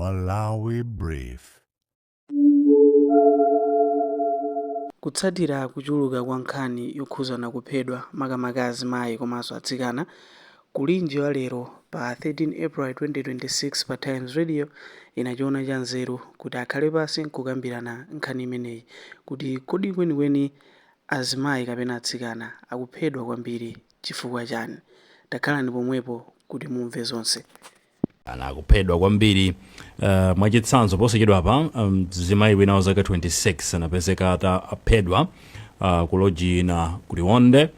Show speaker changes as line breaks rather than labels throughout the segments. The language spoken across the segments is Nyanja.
Malawi Brief.
Kutsatira kuchuluka kwa nkhani yokhuzana kuphedwa, makamaka azimayi komanso atsikana, Kulinji wa lero pa 13 April 2026 pa Times Radio inachiona cha nzeru kuti akhale pansi nkukambirana nkhani imeneyi, kuti kodi kwenikweni azimayi kapena atsikana akuphedwa kwambiri chifukwa chani? Takhalani pomwepo kuti mumve zonse.
Ana akuphedwa kwambiri. Mwachitsanzo, posachedwapa mzimayi wina wa zaka 26 anapezeka ataphedwa ku loji ina ku Liwonde,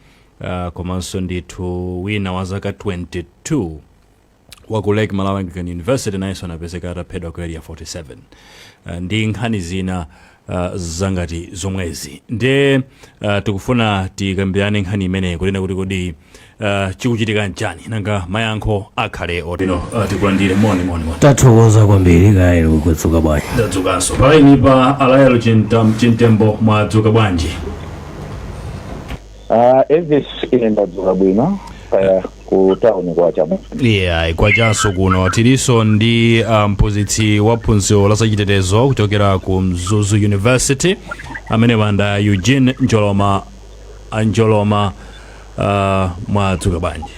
komanso ndithu wina wa zaka 22 wa ku Lake Malawi Anglican University nayenso anapezeka ataphedwa ku Area 47, ndi nkhani zina zangati zomwezi. Ndiye tikufuna tikambirane nkhani imeneyi, kunena kuti kodi chikuchitika nchani? Nanga mayankho akhale otino? Tikulandire, moni moni moni.
Tathokoza kwambiri. Kaya kudzuka bwanji?
Ndadzukanso. Pa line pa Alaelo Chintembo, mwadzuka bwanji?
Ah, Elvis, ine ndadzuka bwino. Kaya ku town kwacha?
Yeah, kwachanso kuno. Tilinso ndi mphunzitsi wa phunziro la zachitetezo kuchokera ku Mzuzu University, amene wanda Eugene Njoloma. Anjoloma, mwadzuka bwanji?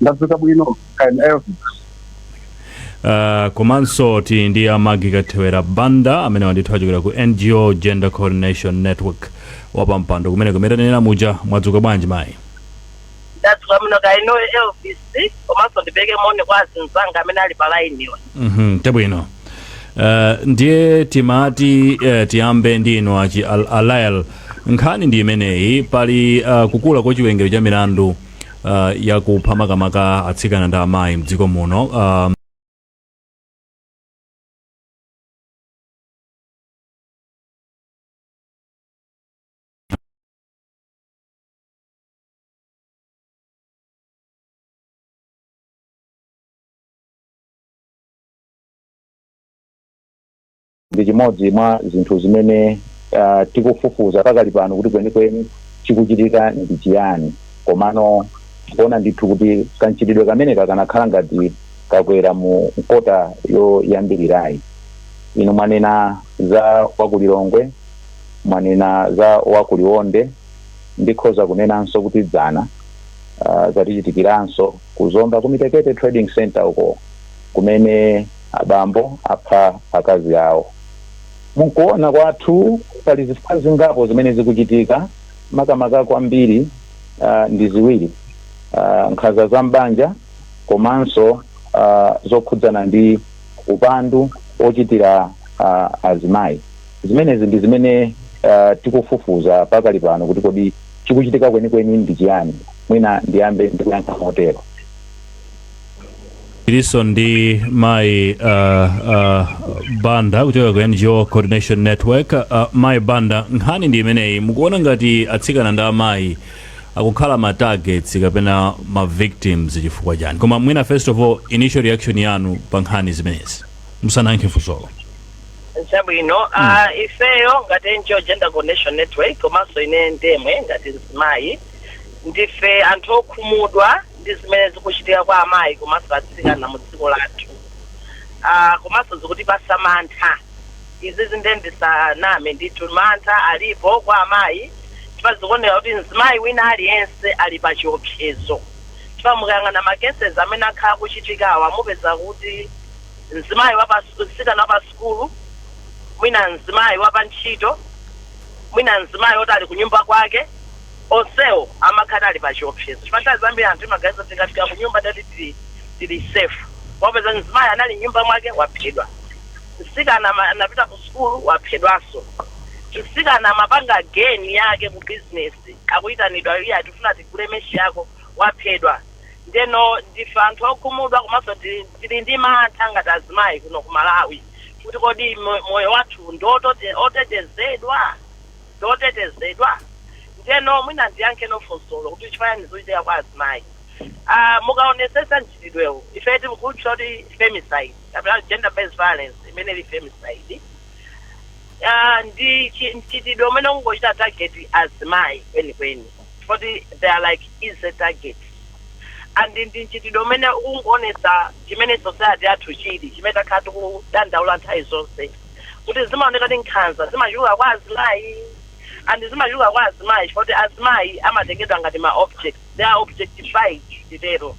Ndadzuka bwino, kaya Elvis?
Komanso tili ndi amagi Kathewera Banda, amene wandithu achokera ku NGO Gender Coordination Network, wapampando kumene kumetanena muja. Mwadzuka bwanji, mayi?
Ndadzuka bwino, kaya inuyo Elvis? Komanso ndipereke moni kwa azinzanga amene ali pa line wa.
Chabwino. Ndiye timati tiyambe ndi inu achi Alael. Nkhani ndi imeneyi: pali kukula kwa chiwerengero cha milandu yakupha, makamaka atsikana ndi amayi mdziko muno.
Ndi chimodzi mwa zinthu zimene tikufufuza pakali pano kuti kwenikweni chikuchitika ndi chiyani. Komano tikuona ndithu kuti kamchitidwe kameneka kanakhala ngati kakwera mu nkota yoyambirirayi. Inu mwanena za wakulilongwe, mwanena za wakuliwonde, ndikhoza kunenanso kuti dzana zatichitikiranso kuzomba ku Mitekete Trading Center uko, kumene abambo apha akazi awo. Munkuona kwathu, pali zifukwa zingapo zimene zikuchitika, makamaka kwambiri ndi ziwiri: nkhanza za mbanja komanso zokhudzana ndi upandu ochitira azimayi. Zimenezi ndi zimene tikufufuza pakali pano kuti kodi chikuchitika kwenikweni ndi chiyani. Mwina ndiyambe ndikuyankha motero.
Tilinso ndi mayi Banda kuchoka ku NGO Coordination Network. Mayi Banda, nkhani ndi imeneyi: mukuona ngati atsikana ndi amayi akukhala ma targets kapena ma victims chifukwa chani? Koma mwina first of all, initial reaction yanu pa nkhani zimenezi musanayankhe funsolo.
Chabwino. Ifeyo ngati NGO Gender Coordination Network, komanso ine ndemwe ngati mzimayi, ndife anthu okhumudwa ndi zimene zikuchitika kwa amayi komanso atsikana mu dziko lathu, komanso zikutipasa mantha izizi. Nde ndisaname ndithu, mantha alipo kwa amayi, chifukwa zikuoneka kuti mzimayi wina aliyense ali pa chiopsezo, chifukwa mukayang'ana ma cases amene akhala kuchitikawa, mupeza kuti mzimayi wapa, mtsikana wa pa sukulu, mwina mzimayi wapa ntchito, mwina mzimayi woti ali kunyumba kwake, onsewo amakhala ali pa chiopsezo, chifukwa nthawi zambiri anthu imaganiza tikafika kunyumba tati tili safe. Wapeza mzimayi anali mnyumba mwake, waphedwa. Mtsikana anapita ku sukulu, waphedwanso. Mtsikana amapanga gain yake ku business, akuyitanidwa, "Iya, tifuna tigule mesh yako," waphedwa. Ndeno ndife anthu okhumudwa, komanso tili ndi mantha ngati azimayi kuno ku Malawi kuti kodi moyo wathu ndi otetezedwa, ndiotetezedwa? Ndeno mwina ndiyankhe funsolo kuti chifukwa chani zikuchitika kwa azimayi. Mukaonesesa mchitidwewu, ife tikutcha kuti femicide kapena gender based violence imene ili femicide, ndi mchitidwe umene ungochita target azimayi kwenikweni, chifukwa they are like easy targets. And ndi mchitidwe umene ukungoonetsa chimene society yathu chili, chimene takhala tikudandaula nthawi zonse, kuti zimaoneka kuti nkhanza zimachuluka kwa azimayi. And zimachuluka kwa azimayi chifukwa kuti azimayi amatengedwa ngati ma objects, they are objectified titero.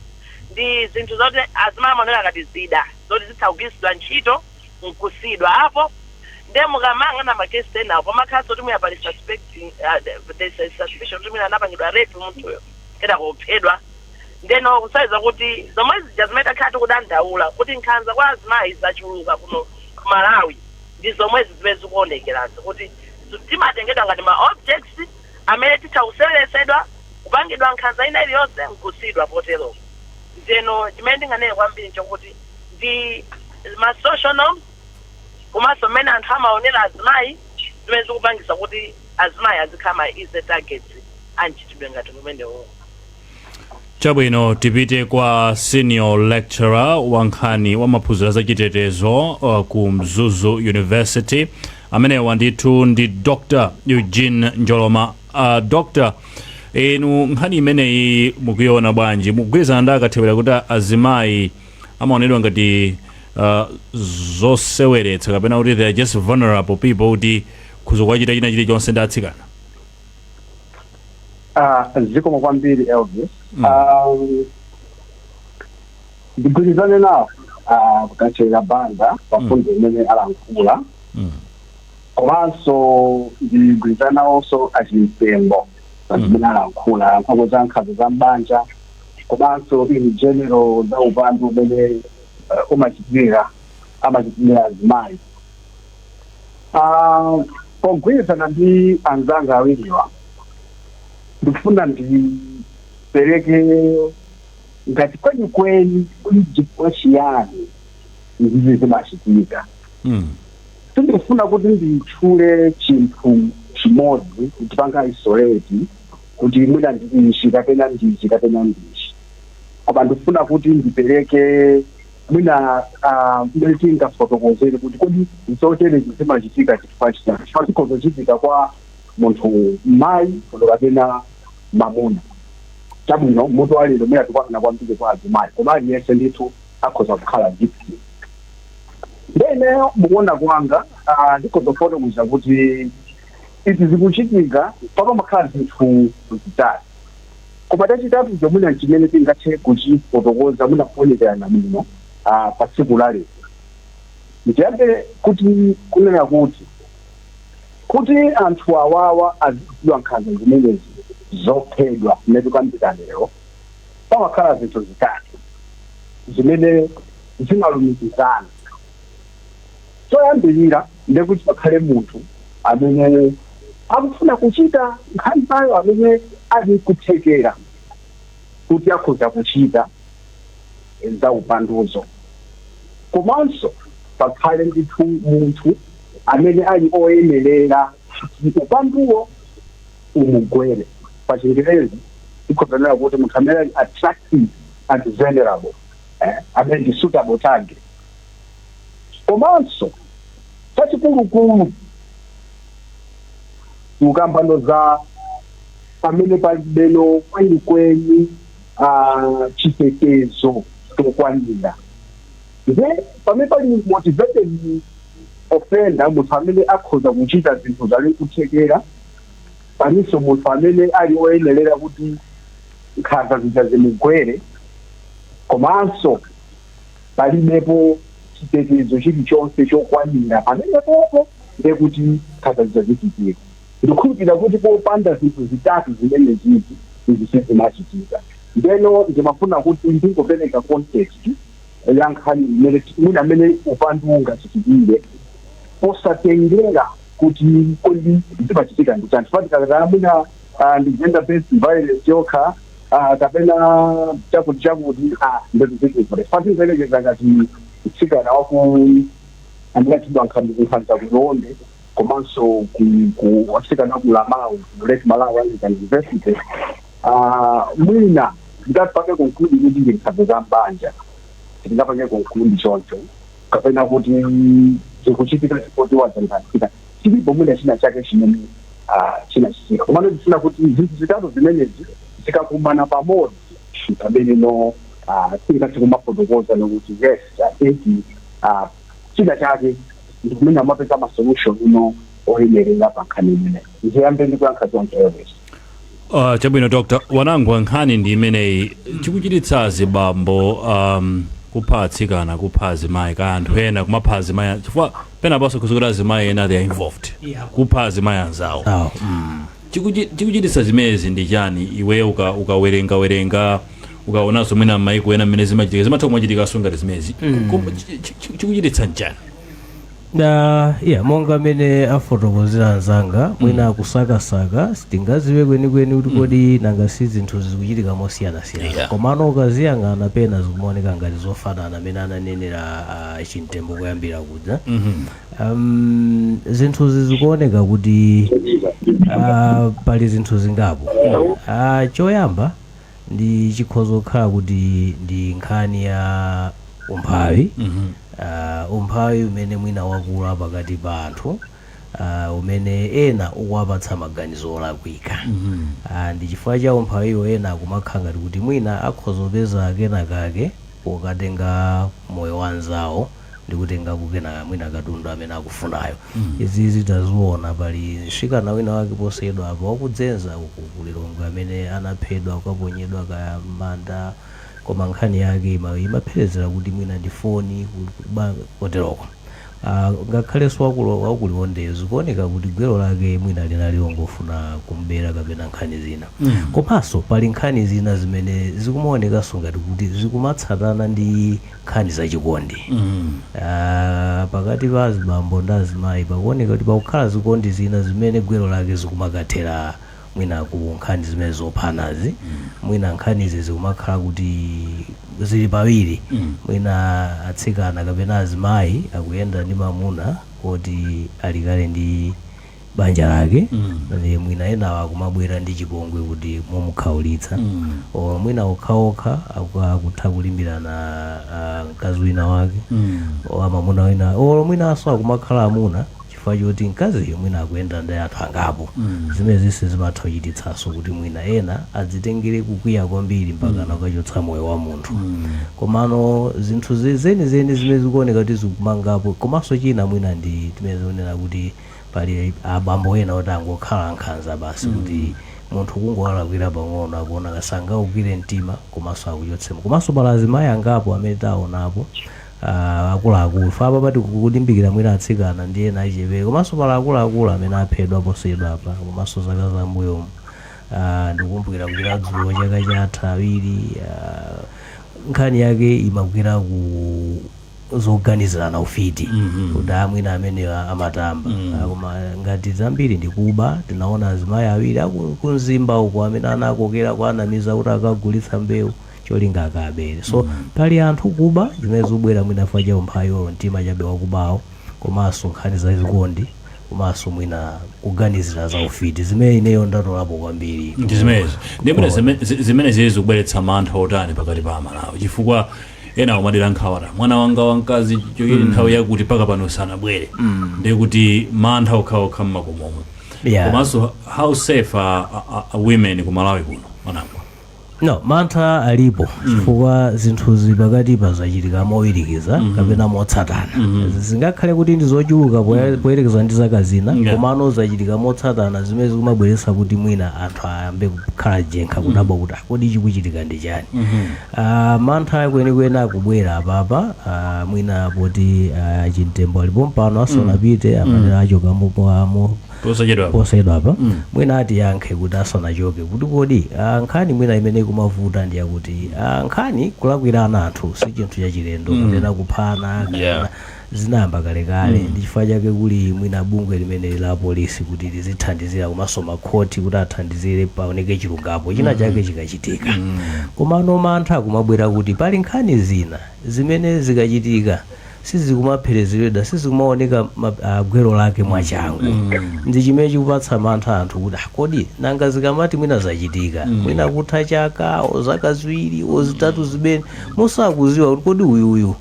Ndi zinthu zoti azimayi amaoneka ngati zida zoti zitha kugwiritsidwa ntchito nkusiyidwa apo. Nde mukamayang'ana ma case enawo, pamakhalanso kuti mwina pali suspecting, there's a suspicion kuti mwina anapangidwa rape munthuyo, kena kuphedwa. Ndeno kusaiza kuti zomwe zija zimene takhala tikudandaula kuti nkhanza kwa azimayi zachuluka kuno ku Malawi, ndi zomwezi zimene zikuonekerazo, kuti timatengedwa ngati ma objects amene titha kuseweretsedwa, kupangidwa nkhanza ina iliyonse, nkusiyidwa potero. Ndeno chimene ndinganene kwambiri nchokuti ndi ma social norms komanso mmene anthu amaonera azimayi zimene zikupangisa kuti azimayi azikhala ma easy targets amchitidwe ngati umenewo.
Chabwino, tipite kwa senior lecturer wa nkhani wa maphunziro zachitetezo ku Mzuzu University. Amenewa ndithu ndi Dr Eugene Njoloma. Dr, inu nkhani imeneyi mukuiona bwanji? Mukugwirizana ndi akathewera kuti azimayi amaonedwa ngati zoseweretsa, kapena kuti they are just vulnerable people, kuti kuzokwachita china chilichonse ndi atsikana?
Zikomo kwambiri, Elvis. Ndigwirizane nawo kukachera banda pafundo imene alankhula, komanso ndigwirizane nawonso achimtembo pa zimene alankhula, alankhula za nkhanza za mbanja komanso in general za upandu umene umachitikira, amachitikira azimayi. Pogwirizana ndi anzanga awiriwa, ndikufuna ndipereke ngati kwenikweni kuli chifukwa chiyani izizi zimachitika. Sindikufuna kuti nditchule chinthu chimodzi kupanga isolate kuti mwina ndi ichi kapena ndichi kapena ndichi, koma ndikufuna kuti ndipereke mwina mmene tingafotokozere kuti kodi zoterezi zimachitika chifukwa chiyani, chifukwa zikhozochitika kwa munthu mayi kapena mamuna. Chabwino, mutu walero mwina tikwanena kwambiri kwa azimayi, koma aliyense ndithu akhoza kukhala victim. Ndeneyo mukuona kwanga, ndikhoza kuti izi zikuchitika papamakhala zinthu zitatu, koma chachitatu chomwina chimene tingathe kuchifotokoza mwina kuonekerana bwino pa tsiku la lero. Ndiyambe kuti kunena kuti anthu awawa azichitidwa nkhanza zimenezi zophedwa mmene tikambira lero, pamakhala zinthu zitatu zimene zimalumikizana. Choyambirira ndekuti pakhale munthu amene akufuna kuchita nkhanzayo, amene ali kuthekera kuti akhoza kuchita za upanduzo, komanso pakhale ndithu munthu amene ali oyenerera kuti upanduwo umugwere. Pa Chingerezi ikhozanena kuti munthu amene ali attractive and vulnerable, amene ndi suitable target. Komanso chachikulukulu tikukambano za pamene palibeno kwenikweni chitetezo chokwanira. Nde pamene pali motivated offender, munthu amene akhoza kuchita zinthu zali kuthekera, palinso munthu amene ali oyenerera kuti nkhanza zija zimugwere, komanso palibepo chitetezo chilichonse chokwanira pamenepopo, ndekuti nkhanza zija zichitika. Ndikukhulupirira kuti popanda zinthu zitatu zimene zizi, izi sizimachitika. Ndeno ndimafuna kuti ndingopereka context ya nkhani imene mwina amene upandu ungachitikire, posatengera kuti kodi zimachitika ndi chani. Fatikakatana mwina ndi gender based violence yokha kapena chakuti chakuti, ndetuzikivule fatingoyerekeza ngati mtsikana waku amene achitidwa nkhanza ku Liwonde, komanso ku atsikana ku Lamawi, ku Lake Malawi Anglican University, mwina ndingapange conclude kuti ndi nkhanza za mbanja. Ndingapange conclude choncho, kapena kuti zikuchitika chifukwa wadzangatsika chilipo mwina china chake chimene chinachitika. Komano ndifuna kuti zinthu zitatu zimenezi zikakumana pamodzi. Pamene no tingathe kumafotokoza nokuti yes, I think china chake ndikumene amapeza ma solution uno oyenerera pa nkhani imeneyi. Ndiyambe ndikuyankha choncho, Elvis.
Chabwino, Dr Wanangwa, nkhani ndi imeneyi. Chikuchititsa azibambo kupha atsikana, kupha azimayi, ka anthu ena kumapha azimayi, chifukwa penaponso kuzukuti azimayi ena they are involved kupha azimayi anzawo.
Awo.
Chikuchititsa zimenezi ndi chani? Iwe ukawerenga werenga, ukaonanso mwina m'mayiko ena mmene zimachitika, zimatha kumachitikanso ngati zimenezi. Chikuchititsa nchani?
Na yeah, monga mmene afotokozera anzanga, mwina kusakasaka sitingaziwe kwenikweni kuti kodi nanga si zinthu zikuchitika mosiyanasiyana. Komano ukaziyang'ana pena zikumaoneka ngati zofanana amene ananenera Chimtembo kuyambira kuja. Zinthuzi zikuoneka kuti pali zinthu zingapo. Choyamba ndi chikhoza kukhala kuti ndi nkhani ya umphawi, umphawi umene mwina wakula pakati pa anthu, umene ena ukuwapatsa maganizo olakwika. Ndi chifukwa cha umphawiwo ena akumakhala ngati kuti mwina akhoza kupeza kenakake pokatenga moyo wa anzawo ndi kutenga kukena mwina katundu amene akufunayo. Izi zitaziona, pali mtsikana wina wake posachedwa apa wakudzenza uku kulilongwe amene anaphedwa, kukaponyedwa kaya manda, koma nkhani yake imapherezera kuti mwina ndi foni koteroko. Ngakhalenso wakuliwondeyo zikuoneka kuti gwero lake mwina linali longofuna kumbera kapena nkhani zina. Komanso pali nkhani zina zimene zikumaonekanso ngati kuti zikumatsatana ndi nkhani zachikondi. Pakati pa azibambo ndi azimayi pakuoneka kuti pakukhala zikondi zina zimene gwero lake zikumakathera mwina ku nkhani zimene zophanazi. Mwina nkhanizi zikumakhala kuti zili pawiri. Mwina atsikana kapena azimayi akuyenda ndi mamuna oti alikale ndi banja lake, ndi mwina enawo akumabwera ndi chipongwe kuti mumukhaulitsa, or mwina okhaokha akutha kulimbirana mkazi wina wake or amamuna wina, or mwinanso akumakhala amuna chifukwa choti mkaziyo mwina akuyenda ndi anthu angapo. Zimene zinse zimatha kuchititsanso kuti mwina ena adzitengere kukwiya kwambiri mpaka nakachotsa moyo wa munthu. Komano zinthu zenizeni zimene zikuoneka kuti zikumangapo, komanso china mwina ndi timene zikunena kuti pali abambo ena oti angokhala ankhanza basi, kuti munthu kungowalakwira pang'ono akuona sangaugwire mtima komanso akuchotsemo. Komanso pali azimayi angapo amene taonapo, akuluakulu fa apa pati kulimbikira mwina atsikana ndi ena achichepere, komanso pali akuluakulu amene aphedwa posachedwa apa, komanso zaka zambuyomu. Ndikukumbukira kuchita dzulo chaka chatha awiri, nkhani yake imagwira ku zoganizirana ufiti, kuti amwina amenewa amatamba. Koma ngati zambiri ndikuba, tinaona azimayi awiri kumzimba uko amene anakokera kuanamiza kuti akagulitsa mbewu, cholinga akabere. So pali anthu kuba zimene zikubwera mwina fa cha umphawiwo, mtima chabe wakubawo, komanso nkhani zachikondi, komanso mwina kuganizira za ufiti, zimene ineyo ndatolapo kwambiri.
Ndi zimenezo. Ndi mwina zimene zili zikubweretsa mantha otani pakati pa Amalawi? Chifukwa ena amadera nkhawata, mwana wanga wamkazi choyili nthawi yakuti paka pano sanabwere, ndiye kuti mantha okhaokha mmakomomo. Komanso how safe are women ku Malawi kuno, Wanangwa?
No, mantha alipo chifukwa zinthuzi pakatipa zachitika mowirikiza kapena motsatana. Zingakhale kuti ndi zochuluka poyerekeza ndi zaka zina, komano zachitika motsatana, zimene zikumabweretsa kuti mwina anthu ayambe kukhala jenkha, kudabwa kuti, "Ah, kodi chikuchitika ndi chani?" Mantha kwenikweni akubwera apapa, mwina poti Chimtembo alipo mpano, asanapite amanena achoka
posachedwa.
Posachedwa apa. Mwina atiyankhe kuti asanachoke kuti kodi nkhani mwina imene ikumavuta ndi yakuti nkhani kulakwirana anthu si chinthu chachilendo, kapena kuphana kapena zinayamba kalekale. Ndi chifukwa chake kuli mwina bungwe limene la polisi kuti lizithandizira, komanso makhoti kuti athandizire paoneke chilungamo china chake chikachitika. Komano mantha akumabwera kuti pali nkhani zina zimene zikachitika sizikumapherezeredwa, sizikumaoneka gwero lake mwachangu. Ndi chimene chikupatsa mantha anthu kuti, "Ah, kodi nanga zikamati mwina zachitika, mwina kutha chaka o zaka 2 o 3 zimene musakuziwa kuti kodi uyuyu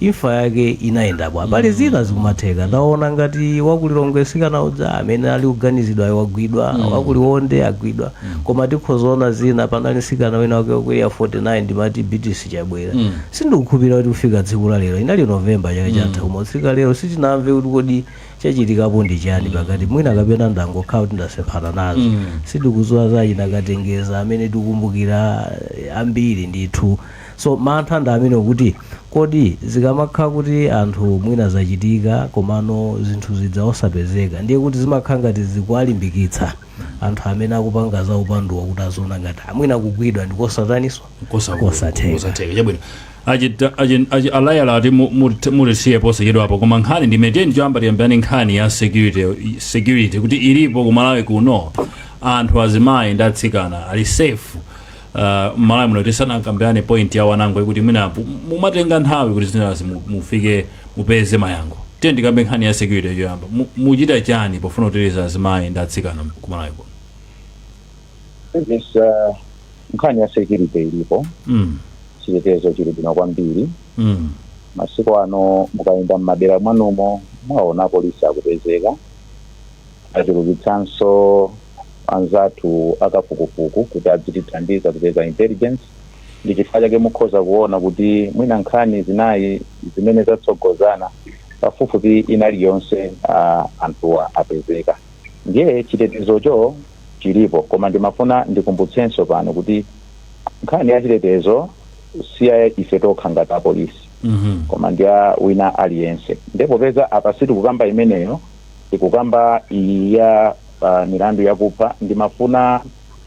Imfa yake inayenda bwa? Pali zina zikumatheka. Ndaona ngati wakulilongwe sikana uja amene ali kuganizidwa wagwidwa, wakuliwonde agwidwa, koma tikhozaona zina. Panali sikana wina wake wakwera 49, ndimati BTC chabwera. Sindikukhulupirira kuti kufika tsiku la lero, inali Novemba chaka chatha, koma kufika lero sitinamve kuti kodi chachitikapo ndi chani pakati. Mwina kapena ndangokhala kuti ndasemphana nazo. Sindikudziwa zachina Katengeza amene tikukumbukira, ambiri ndithu. So mantha ndi amene kuti kodi zikamakhala kuti anthu mwina zachitika, komano zinthu zidza osapezeka, ndiye kuti zimakhala ngati zikuwalimbikitsa anthu amene akupanga za upanduwa kuti aziona ngati amwina kugwidwa ndikosataniswa. Kosatheka.
Kosatheka. Chabwino. Alayala ati mutisiye posachedwapo, koma nkhani ndimene tiyeni choyamba tiyambirani nkhani ya security kuti ilipo kumalawi kuno, anthu azimayi ndi atsikana ali safe Malawi muno? Tisanakambirane point ya Wanangwa kuti mwina mumatenga nthawi kuti zinazi mufike mupeze mayankho, tiye ndikambe nkhani ya security choyamba. Muchita chani pofuna kuteteza azimayi ndi atsikana kumalawi kuno?
This nkhani ya security ilipo. Chitetezo chili bwino kwambiri. Masiku ano mukayenda m'madera mwanumo mwaona polisi akupezeka, achulukitsanso anzathu akafukufuku kuti adzitithandiza kupeza intelligence. Ndi chifukwa chake mukhoza kuona kuti mwina nkhani zinayi zimene zatsogozana, pafupifupi inali yonse anthuwa apezeka. Ndiye chitetezocho chilipo, koma ndimafuna ndikumbutsenso pano kuti nkhani ya chitetezo si ya ife tokha ngati apolisi, koma ndi ya wina aliyense. Ndipo popeza apa sitikukamba imeneyo, tikukamba iyi ya milandu yakupha, ndimafuna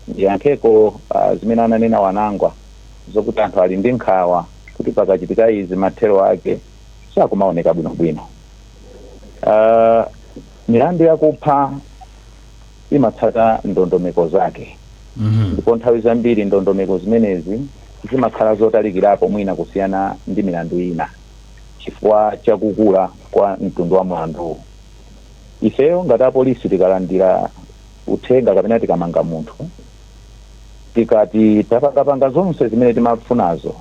ndiyankheko zimene ananena Wanangwa zokuti anthu ali ndi nkhawa kuti pakachitika izi mathero ake sakumaoneka bwinobwino. Milandu yakupha imatsata ndondomeko zake, ndipo nthawi zambiri ndondomeko zimenezi zimakhala zotalikirapo mwina kusiyana ndi milandu ina chifukwa chakukula kwa mtundu wa mlanduwu. Ifeyo ngati apolisi tikalandira uthenga kapena tikamanga munthu, tikati tapangapanga zonse zimene timafunazo,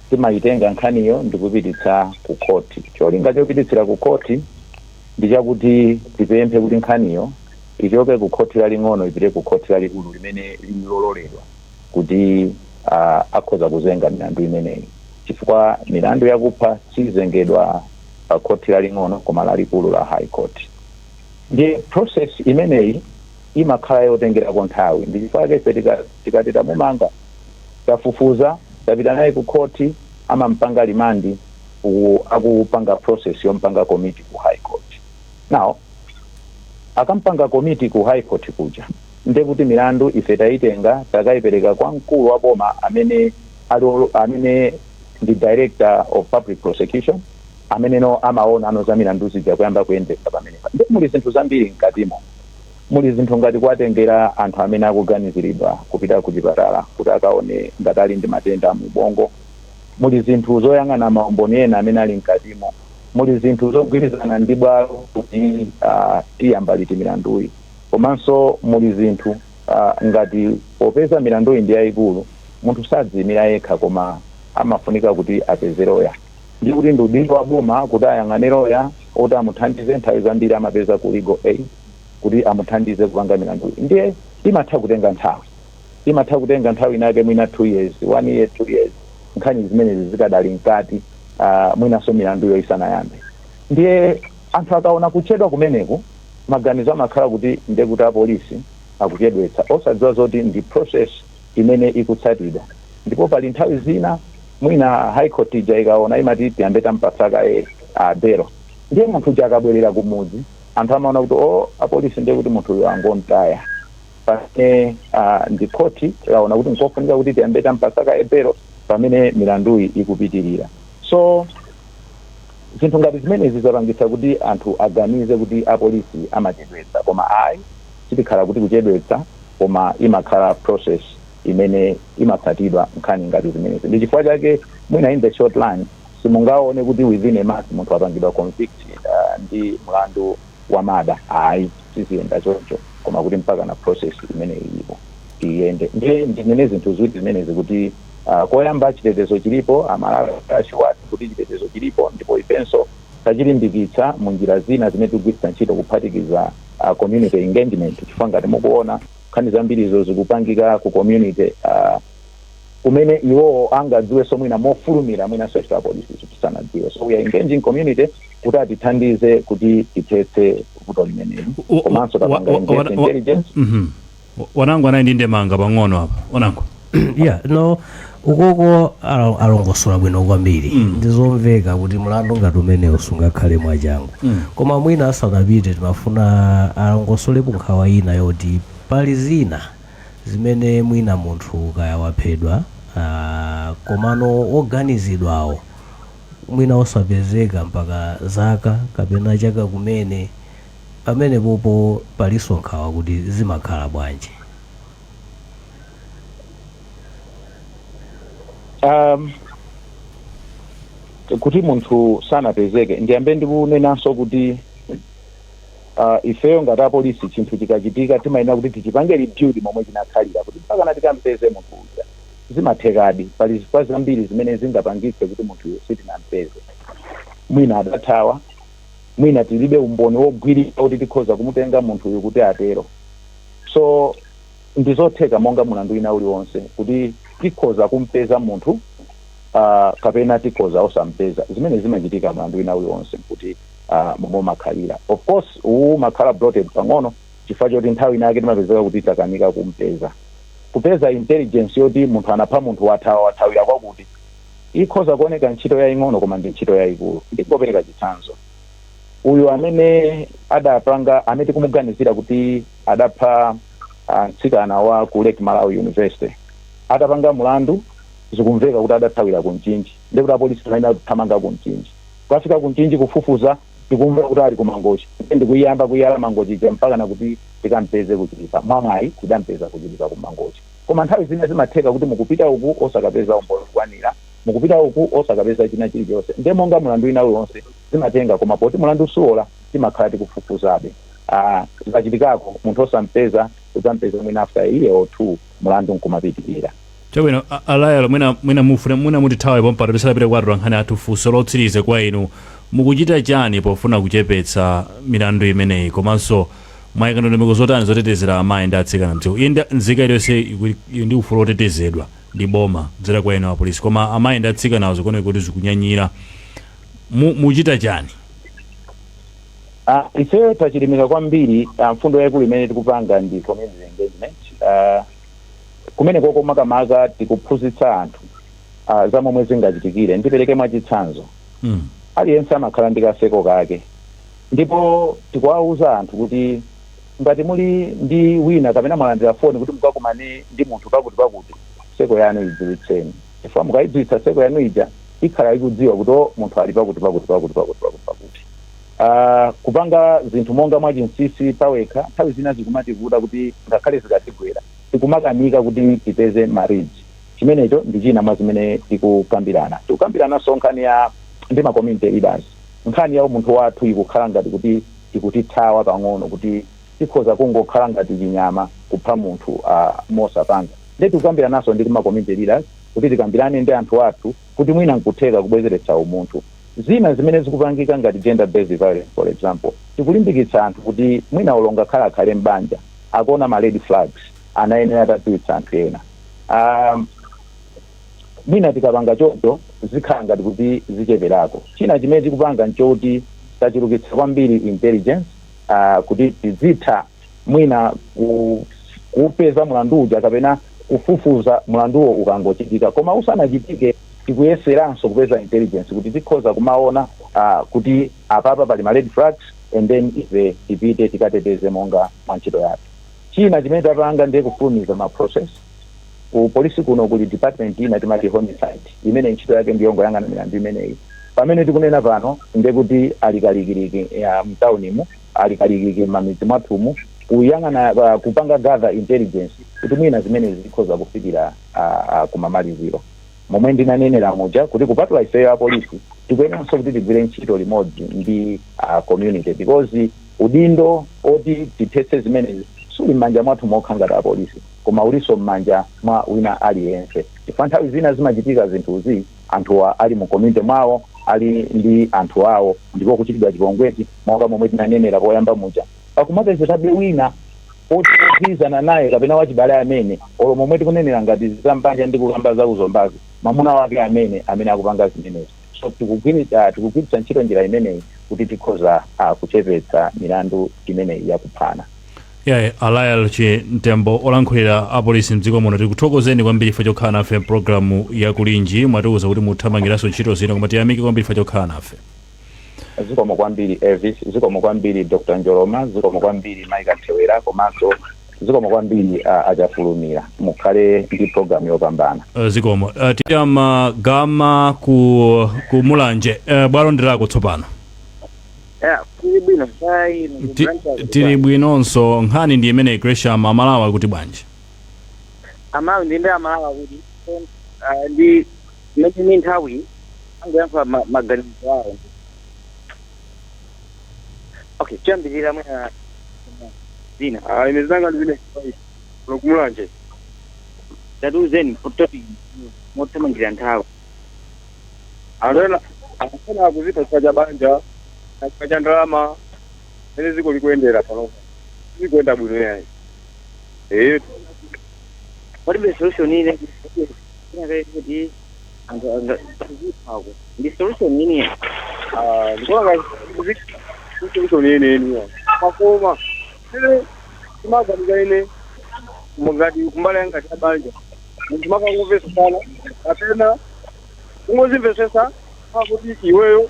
timayitenga nkhaniyo ndikupititsa ku khoti. Cholinga chopititsira ku khoti ndi chakuti tipemphe kuti nkhaniyo ichoke ku khoti laling'ono ipite ku khoti lalikulu limene lili lololedwa kuti akhoza kuzenga milandu imeneyi, chifukwa milandu yakupha sizengedwa pa khoti laling'ono koma lalikulu la High Court. Ndiye process imeneyi imakhala yotengerako nthawi. Ndi chifukwa chake ife tikati tamumanga, tafufuza, tapita naye ku khoti, amampanga remand akupanga process yompanga commit ku High Court. Now akampanga commit ku High Court kuja, ndiye kuti milandu ife tayitenga, takayipereka kwa mkulu wa boma amene ali amene ndi Director of Public Prosecution, amene no amaona ano za milandu zija kuyamba kuyendetsa pamenepa. Ndiye muli zinthu zambiri mkatimo. Muli zinthu ngati kuwatengera anthu amene akuganiziridwa kupita ku chipatala kuti akaone ngati ali ndi matenda mu ubongo, muli zinthu zoyang'ana maumboni ena amene ali mkatimo, muli zinthu zogwirizana ndi bwalo kuti tiyamba liti milanduyi, komanso muli zinthu ngati popeza milanduyi ndi yayikulu, munthu sadziyimira yekha koma amafunika kuti apeze loya, ndi kuti ndi udindo wa boma kuti ayang'ane loya oti amuthandize. Nthawi zambiri amapeza ku Legal Aid kuti amuthandize kupanga milanduyi. Ndiye imatha kutenga nthawi, imatha kutenga nthawi inake mwina 2 years, one year, 2 years, nkhani zimenezi zikadali mkati, mwinanso milanduyo isanayambe. Ndiye anthu akaona kuchedwa kumeneku, maganizo amakhala kuti ndiye kuti apolisi akuchedwetsa, osadziwa zoti ndi process imene ikutsatidwa. Ndipo pali nthawi zina mwina High Court ija ikaona imati tiyambe tampatsa kaye belo. Ndiye munthu uja akabwerera kumudzi, anthu amaona kuti o, apolisi ndiye kuti munthu uyu angontaya, pamene ndi khoti laona kuti nkofunika kuti tiyambe tampatsa kaye belo pamene milanduyi ikupitirira. So zinthu ngati zimenezi zapangitsa kuti anthu aganize kuti apolisi amachedwetsa, koma ayi, sitikhala kuti kuchedwetsa, koma imakhala process imene imatsatidwa nkhani ngati zimenezi. Ndi chifukwa chake mwina in the short run simungaone kuti within a month munthu apangidwa convict ndi mlandu wa murder. Ayi, siziyenda choncho, koma kuti mpaka na process imene ilipo iyende. Ndiye ndinene zinthu ziwiri zimenezi kuti Koyamba chitetezo chilipo, Amalawi ashiwati kuti chitetezo chilipo, ndipo ifenso tachilimbikitsa mu njira zina zimene tikugwiritsa ntchito, kuphatikiza community engagement, chifukwa ngati mukuona, nkhani zambirizo zikupangika ku community, kumene iwowo angadziwenso mwina mofulumira, mwinanso ife apolisi tisanadziwe. So we are engaging community kuti atithandize kuti tithetse vuto limeneli. Komanso tapanga invest intelligence.
Wanangu anayi ndi ndemanga pang'ono apa, wanangu.
Yeah, no, ukoko alongosola bwino kwambiri. Ndizomveka kuti mlandu ngati umenewu sungakhale mwachangu, koma mwina asanapite timafuna alongosolepo nkhawa ina yoti pali zina zimene mwina munthu kaya waphedwa, komano woganizidwawo mwina osapezeka mpaka zaka kapena chaka kumene. Pamene popo palinso nkhawa kuti zimakhala bwanji?
Kuti munthu sanapezeke, ndiyambe ndikunenanso kuti ifeyo ngati apolisi, chinthu chikachitika timayenera kuti tichipange rebuild momwe chinakhalira, kuti mpakana tikampeze munthu uja. Zimathekadi, pali zifukwa zambiri zimene zingapangitse kuti munthuyo sitinampeze. Mwina adathawa, mwina tilibe umboni wogwirika kuti tikhoza kumutenga munthuyu kuti atero. So ndizotheka monga mulandu wina uliwonse kuti tikhoza kumpeza munthu kapena tikhoza osampeza, zimene zimachitika mulandu wina uliwonse kuti momwe umakhalira. Of course uwu umakhala bloated pang'ono chifukwa choti nthawi inake timapezeka kuti takanika kumpeza, kupeza intelligence yoti munthu anapha munthu, wathawa, wathawira kwakuti. Ikhoza kuoneka ntchito yaying'ono, koma ndi ntchito yayikulu. Ndingopereka chitsanzo: uyu amene adapanga, amene tikumuganizira kuti adapha mtsikana wa ku Lake Malawi University, atapanga mulandu, zikumveka kuti adathawira ku Mchinji. Ndikuti apolisi timayenera kuthamanga ku Mchinji, kukafika ku Mchinji kufufuza, tikumva kuti ali ku Mangochi. Ndikuyamba kuyala Mangochi ija mpaka nakuti tikampeze kuchilipa. Mwamwayi tidampeza kuchilipa ku Mangochi. Koma nthawi zina zimatheka kuti mukupita uku osakapeza umboni okwanira, mukupita uku osakapeza china chilichonse. Nde monga mulandu wina uliwonse zimatenga, koma poti mulandu suola, timakhala tikufufuzabe. Zikachitikako munthu osampeza, udzampeza mwina after a year or two, mulandu nkumapitirira.
Chabwino, alayalo, mwina mufune mwina mutithawe pompano tisanapite kwatula nkhani athu. Funso lotsiriza kwa inu: mukuchita chani pofuna kuchepetsa milandu imeneyi, komanso mwayika ndondomeko zotani zotetezera amayi ndi atsikana mdziko? Iye ndi nzika iliyonse ili ndi ufulu otetezedwa ndi boma kudzera kwa inu apolisi, koma amayi ndi atsikanawo zikuoneka kuti zikunyanyira. Muchita chani?
Ife tachilimika kwambiri. Mfundo yaikulu imene tikupanga ndi community engagement. Kumene koko makamaka tikuphunzitsa anthu za momwe zingachitikire. Ndipereke mwachitsanzo: aliyense amakhala ndi kaseko kake, ndipo tikuwauza anthu kuti ngati muli ndi wina kapena mwalandira foni kuti mukakumane ndi munthu pakuti pakuti, seko yanu idziwitseni, chifukwa mukayidziwitsa seko yanu ija, ikhala ikudziwa kuti o, munthu ali pakuti pakuti pakuti pakuti pakuti pakuti. Kupanga zinthu monga mwachinsinsi pawekha nthawi zina zikumativuta, kuti ngakhale zikatigwera tikumakanika kuti tipeze ma leads. Chimenecho ndi china mwa zimene tikukambirana. Tikukambirananso nkhani ya ndi ma community leaders. Nkhani ya umunthu wathu ikukhala ngati kuti ikutithawa pang'ono, kuti tikhoza kungokhala ngati chinyama kupha munthu mosapanga. Ndi tikukambirananso ndi ma community leaders kuti tikambirane ndi anthu athu kuti mwina nkutheka kubwezeretsa umunthu. Zina zimene zikupangika ngati gender based violence, for example, tikulimbikitsa anthu kuti mwina ulonga khala akhale mbanja, akuona ma red flags, anayenera atadziwitsa anthu ena. Mwina tikapanga choncho zikhala ngati kuti zicheperako. China chimene tikupanga nchoti tachulukitsa kwambiri intelligence, kuti tizitha mwina kupeza mlandu uja kapena kufufuza mlanduwo ukangochitika. Koma usanachitike, tikuyeseranso kupeza intelligence kuti tikhoza kumaona kuti apapa pali ma red flags, and then ife tipite tikateteze monga mwa ntchito yathu. China chimene tapanga ndiye kufulumiza ma process. Ku polisi kuno kuli department ina timati homicide, imene ntchito yake ndiyongoyang'ana milandu imeneyi. Pamene tikunena pano, ndekuti alikalikiliki mtaunimu, alikalikiliki m'mamidzi mwathumu, kuyang'ana, kupanga gather intelligence kuti mwina zimene zikhoza kufikira kumamaliziro. Momwe ndinanenera muja kuti kupatula ifeyo apolisi, tikuyeneranso kuti tigwire ntchito limodzi ndi community, because udindo oti tithetse zimenezi suli m'manja mwathu mokha ngati apolisi. Koma ulinso m'manja mwa wina aliyense, chifukwa nthawi zina zimachitika zinthuzi anthuwa ali mu community mwawo, ali ndi anthu awo, ndipo kuchitidwa chipongwechi, monga momwe tinanenera poyamba muja, pakumapezekabe wina oti ogwirizana naye kapena wachibale amene, olo momwe tikunenera ngati zambanja ndi kukamba za kuzombazi, mwamuna wake amene akupanga zimenezo. So tikugwiritsa ntchito njira imeneyi kuti tikhoza kuchepetsa milandu imeneyi yakuphana.
Yaye, a Lael Chimtembo, olankhulira apolisi mdziko muno, tikuthokozeni kwambiri chifukwa chokhala nafe mpulogalamu yakulinji. Mwatiuza kuti muthamangiranso ntchito zina, koma tiyamike kwambiri chifukwa chokhala nafe.
Zikomo kwambiri, Elvis. Zikomo kwambiri, Dr Njoloma. Zikomo kwambiri, Mike Nthewera, komanso zikomo kwambiri achafulumira. Mukhale ndi programu yopambana.
Zikomo. Tiyama gama ku Mulanje. Bwalo ndilako tsopano.
Tili bwino sai.
Tili bwinonso. Nkhani ndi imeneyi, Gresham, Amalawi kuti bwanji?
Amawi ndinde Amalawi kuti ndi mmene nthawi angoyankhula maganizo awo. Okay, choyambirira mwina zina.
Ah, ine zinanga ndizine kuno kumulanje.
Tatiuzeni topic mothamangira nthawi.
Anthu ena akufuna akuzipha chifukwa cha banja, chifukwa cha ndalama. Mene ziko likuyendera panopa, zikuyenda bwino yayi.
Palibe solution ine kuti anthu angaziphako ndi solution ine?
Ndikuona solution yeniyeni makoma ine timaganiza ine ngati kumbali yanga cha banja, munthu makangomvesesana kapena kungozimvesesa pakuti iweyo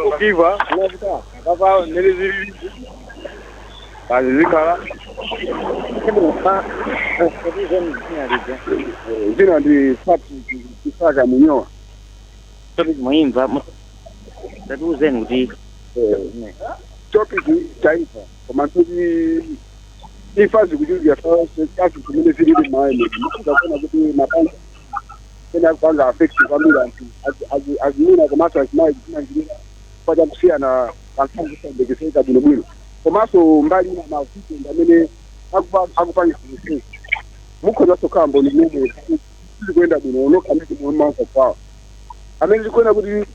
ukiva unakuta papa mmene zilili kazi zikhala.
Tatiuzeni zina lija.
Zina ndi Patrick Isaka Munyowa.
Topic mwimva, tatiuzeni kuti
Topic taifa, koma kuti imfa zikuchulukira chinthu chimene zilili m'mawe, mukuona kuti mabanja ena akupanga affect kwambiri anthu azimuna komanso azimayi kutimangirira kwa chakusiyana panthawi zosayembekezeka bwinobwino, komanso mbali ina mavuto amene akupangisa zonsezi. Mukhoza kukhala mboni momwe sizikuyenda bwino nokha amene mumamva kwawo amene zikuona kuti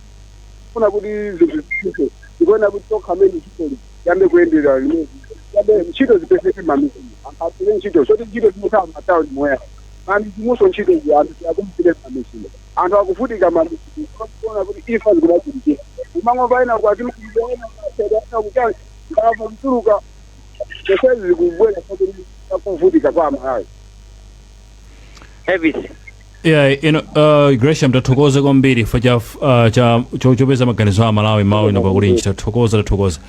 funa kuti zinthu zisinthe, zikuona kuti tokha amene ntchito yambe kuyendera limodzi, yambe ntchito zipezeke m'mamizi, anthu apeze ntchito, soti ntchito zimakhala m'matawuni moya, mamizimunso ntchito zi anthu tiakumvire m'mamizi, anthu akuvutika m'mamizi, kuona kuti imfa zikumachitikira umang'omba ena kwatimaiza ena ena kuchani mbava kutuluka, zonsezi zikubwera pakuti akuvutika kwa Amalawi.
Elvis.
Yeah, Gresham, tathokoza kwambiri chifukwa cha chopeza maganizo a Malawi mawu ino pakulinji. Tathokoza, tathokoza.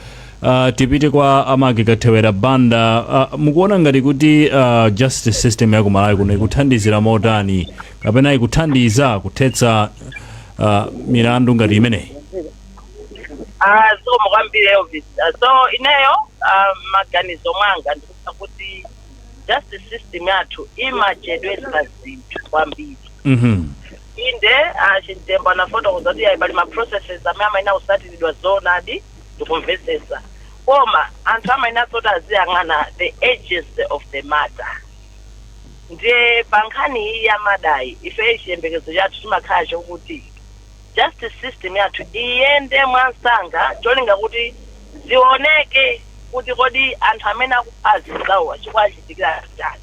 Tipite kwa Amagi Kathewera Banda. Mukuona ngati kuti justice system ya ku Malawi kuno ikuthandizira motani kapena ikuthandiza kuthetsa milandu ngati imeneyi?
Ah, zikomo kwambiri, Elvis. So ineyo maganizo mwanga ndikuona kuti justice system yathu imachedwesa zinthu kwambiri. Inde, Chimtembo anafotokoza kuti ayi, pali ma processes amene amayenera kusatiridwa, zoonadi, ndikumvesesa, koma anthu amayenera kuti aziyang'ana the urgency of the matter. Ndiye pa nkhani iyi ya murder yi, ife chiyembekezo chathu chimakhala chokuti justice system yathu iyende mwansanga, cholinga kuti zioneke kuti kodi anthu amene akupha azinzawo chikuachitikira chani.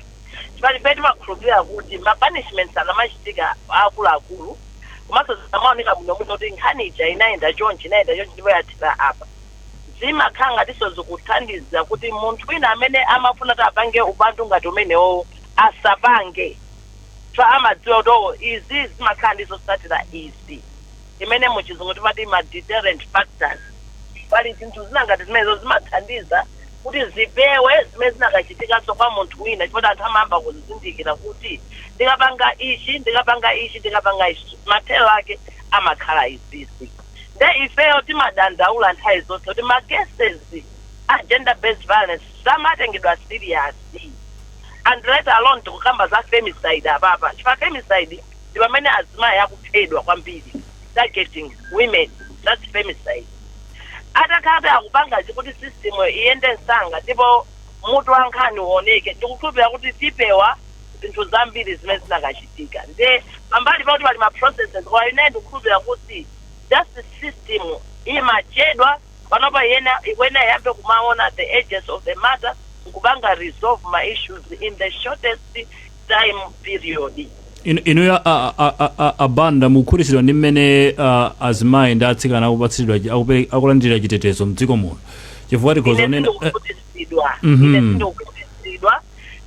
Chifukwa ife timakhulupirira kuti ma punishments akamachitika akuluakulu komanso zamaoneka bwinobwino kuti nkhani ija inayenda chonchi, inayenda chonchi, ndipo yathera apa, zimakhala ngatinso zikuthandiza kuti munthu wina amene amafuna kuti apange upandu ngati umenewo asapange, fa amadziwa kuti oh, izi zimakhala ndi zotsatira izi, imene muchizungu timati ma deterrent factors. Pali zinthu zina ngati zimenezo zimathandiza kuti zipewe zimene zinakachitikanso kwa munthu wina, chifukwa anthu amayamba kuzindikira kuti ndikapanga ichi, ndikapanga ichi, ndikapanga ichi, mathero ake amakhala izizi. Nde ifeyo timadandaula nthawi zonse kuti ma cases a gender based violence samatengedwa serious, and let alone tikukamba za femicide apapa, chifukwa femicide ndi pamene azimayi akuphedwa kwambiri, targeting women, that's femicide. Atakhala kuti akupanga kuti system iyende msanga ndipo mutu wa nkhani uoneke, ndikukhulupirira kuti tipewa Zinthu zambiri zimene zinakachitika nde pambali pakuti pali ma processes, koma ine ndikukhulupirira kuti justice system imachedwa. Panopa yena ikuyenera iyambe kumaona the urgency of the matter, nkupanga resolve ma issues in the shortest time period.
Inuyo abanda, mukukhutitsidwa ndi mmene azimayi ndi atsikana akupatsidwa akulandira chitetezo mdziko muno? Chifukwa tikhoza
Ine
kunena
sindikukhutitsidwa. Ine sindikukhutitsidwa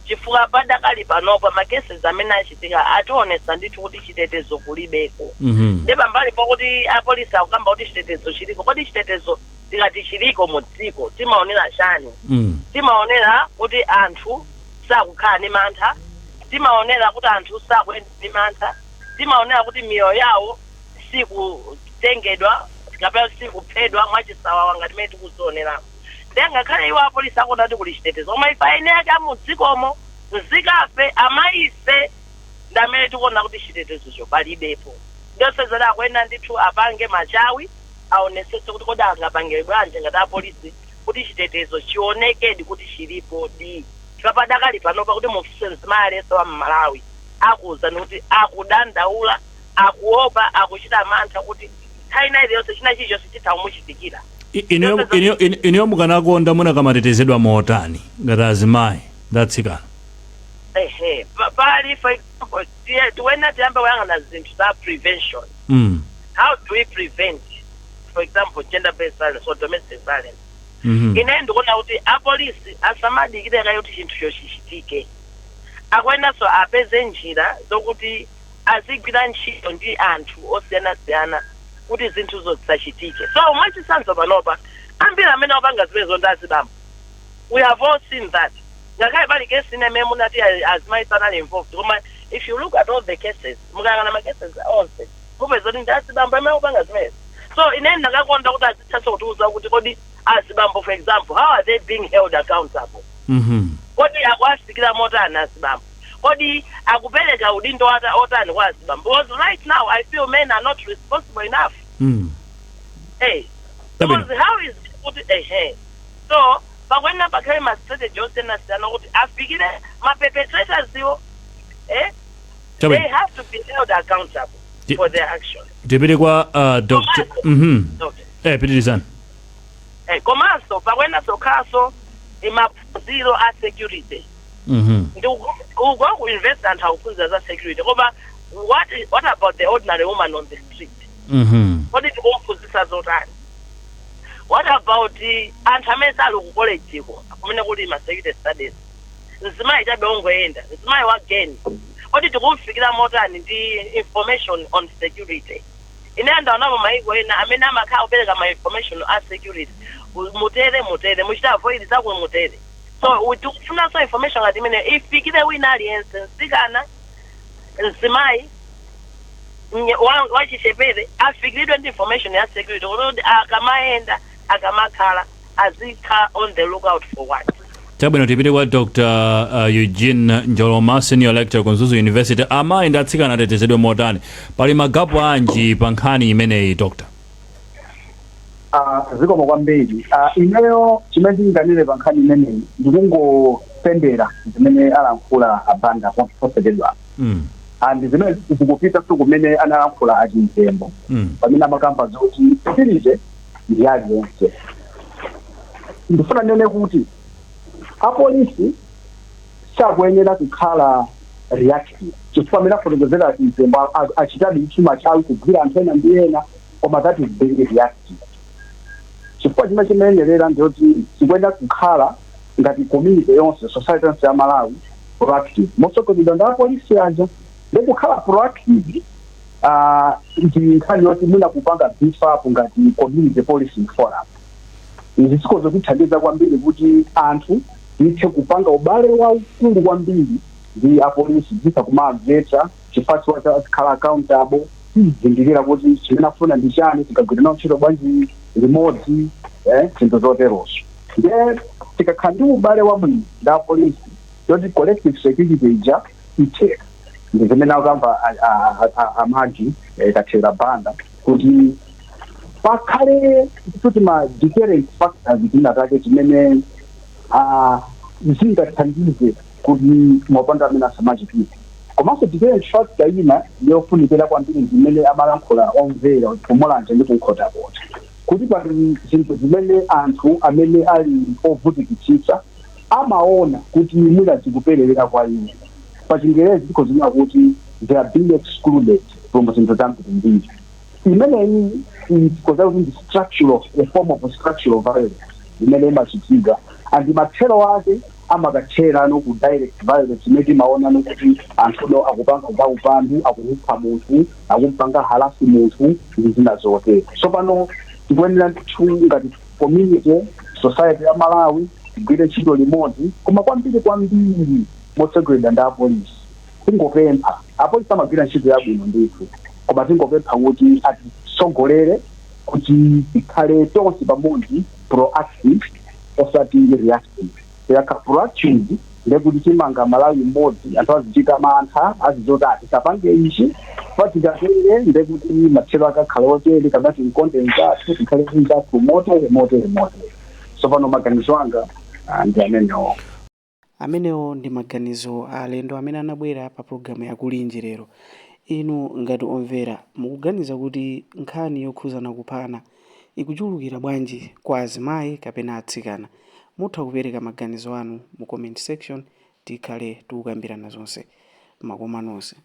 chifukwa padakali panopa ma cases amene achitika ationetsa ndithu kuti chitetezo kulibeko. Ndi pambali pakuti apolisi akukamba kuti chitetezo chiliko, kodi chitetezo tikati chiliko mu dziko timaonera chani? Timaonera kuti anthu sakukhala ndi mantha, timaonera kuti anthu sakuyenda ndi mantha, timaonera kuti miyoyo yawo sikutengedwa kapena sikuphedwa mwachisawawa ngati mmene tikuzioneramo. Ndiye ngakhale iwo apolisi akuona kuti kuli chitetezo, koma ife eni ake amudzikomo, nzikafe, amayife, ndi amene tikuona kuti chitetezocho palibepo. Ndiyosezera akuyenera ndithu apange machawi, aonesese kuti kodi angapange bwanji ngati apolisi kuti chitetezo chionekedi kuti chilipo di, chifukwa padakali panopa kuti mufunse mzimayi aliyense wa Mmalawi, akuwuzani kuti akudandaula, akuopa, akuchita mantha kuti nthawi ina iliyonse china chilichonse chitha kumuchitikira.
Inuyo mukanakonda munakamatetezedwa motani ngati azimayi ndi atsikana?
Ehe, pali, for example, tiwena tiyambe kuyang'ana zinthu za prevention. How do we prevent, for example, gender based violence or domestic violence? Ine ndikuona kuti apolisi asamadikire kaye kuti chinthucho chichitike. Akuyeneranso apeze njira zokuti azigwira ntchito ndi anthu osiyanasiyana kuti zinthuzo zisachitike. So mwachitsanzo, panopa ambiri amene akupanga zimenezo ndi azibambo. We have all seen that. Ngakhale pali case ine imene munati azimayi sanali involved, koma if you look at all the cases, mukayang'ana ma cases onse, mupeza kuti ndi azibambo amene akupanga zimenezi. So ine ndakakonda kuti azithanso kutiuza kuti kodi azibambo, for example, how are they being held accountable? Kodi akuwafikira motani azibambo? Kodi akupereka udindo otani kwa azibambo? Because right now I feel men are not responsible enough. Hey, because how is it kuti, ehe, so pakuyenera pakhale ma strategy osiyanasiyana kuti afikire ma perpetrators iwo, eh? They have to be held accountable for their actions.
Tipite kwa Dr.
Okay.
Pitirizani.
Komanso pakuyenera kukhalanso maphunziro a security. Ndi uko ku university anthu akuphunzira za security, koma what about the ordinary woman on the street? Kodi tikumphunzitsa zotani? What about anthu amene sali ku college ko kumene kuli ma security studies? Mzimayi chabe ongoyenda, mzimayi wa geni, kodi tikumfikira motani ndi information on security? Ine ndaonapo maiko ena amene amakhala kupereka ma information a security, mutere, mutere, muchita avoid zakuti mutere. So tikufunanso information ngati imene ifikire wina aliyense, mtsikana, mzimayi, wachichepere, afikiridwe ndi information ya security kuti akamayenda, akamakhala, azikhala on the lookout for what.
Chabwino, tipite kwa Dr Eugene Njoloma, senior lecturer ku Mzuzu University. Amayi ndi atsikana atetezedwe motani? Pali ma gap anji pa nkhani imeneyi, doctor?
Zikomo kwambiri. Ineyo chimene ndinganene pa nkhani imeneyi ndikungopendera zimene alankhula abanda posachedwa and zimene zikupita so kumene analankhula achimtembo pamene amakamba zoti security ndi aliyense. Ndifuna nene kuti apolisi sakuyenera kukhala reactive, chifukwa amene afotokozera achimtembo achitadi chuma chawo kugwira anthu ena ndi ena, koma that is very reactive, chifukwa chimene chimayenerera ndiyoti chikuyenera kukhala ngati community yonse, society yonse ya Malawi, proactive motsogozedwa ndi apolisi aja. Ndi kukhala proactive ndi nkhani yoti mwina kupanga beef up ngati community policing forum. Izi zikhoza kuthandiza kwambiri kuti anthu tithe kupanga ubale waukulu kwambiri ndi apolisi, zitha kumamvetsa chifukwa chakhala accountable, tizindikira kuti chimene afuna ndi chani, tikagwira nawo ntchito bwanji limodzi, zinthu zoterozo. Ndiye tikakhala ndi ubale wabwino ndi apolisi, yoti collective security ija itheka. Ndi zimene akamba amaji Kathera Banda kuti pakhale kuti ma deterrent factors zina zake zimene zingathandize. Kuti maupandu amene asamachitike. Komanso deterrent factor ina yofunikira kwambiri zimene amalankhula omvera kumulanje ndi kunkhotakota, kuti pali zinthu zimene anthu amene ali ovutikitsitsa amaona kuti mwina zikuperewera kwa iwo. Pa Chingerezi tikhozinena kuti they are being excluded from zinthu zambirimbiri. Imeneyi tikhoza kuti ndi structural, a form of structural violence imene imachitika, and mathero ake amakathera no ku direct violence imene timaona no kuti anthuno akupanga za upandu, akumupha munthu, akumpanga harass munthu ndi zina zotero. So pano tikuyenera ndithu ngati community, society ya Malawi, tigwire ntchito limodzi, koma kwambiri kwambiri motsogoleredwa ndi apolisi. Tingopempha, apolisi amagwira ntchito yabwino ndithu, koma tingopempha kuti atitsogolere kuti tikhale tonse pamodzi proactive osati reactive. Tikakhala proactive, ndekuti timanga Malawi mmodzi anthu azichita mantha, azizoti tisapange ichi, patikatere ndekuti mathero akakhala otere, kapena timkonde mzathu, tikhale mzathu motere, motere, motere. So pano maganizo anga ndi amenewo.
Amenewo ndi maganizo a alendo amene anabwera pa pulogalamu yakulinji lero. Inu ngati omvera, mukuganiza kuti nkhani yokhuzana kuphana ikuchulukira bwanji kwa azimayi kapena atsikana? Mutha kupereka maganizo anu mu comment section, tikhale tikukambirana zonse. Makoma nonse.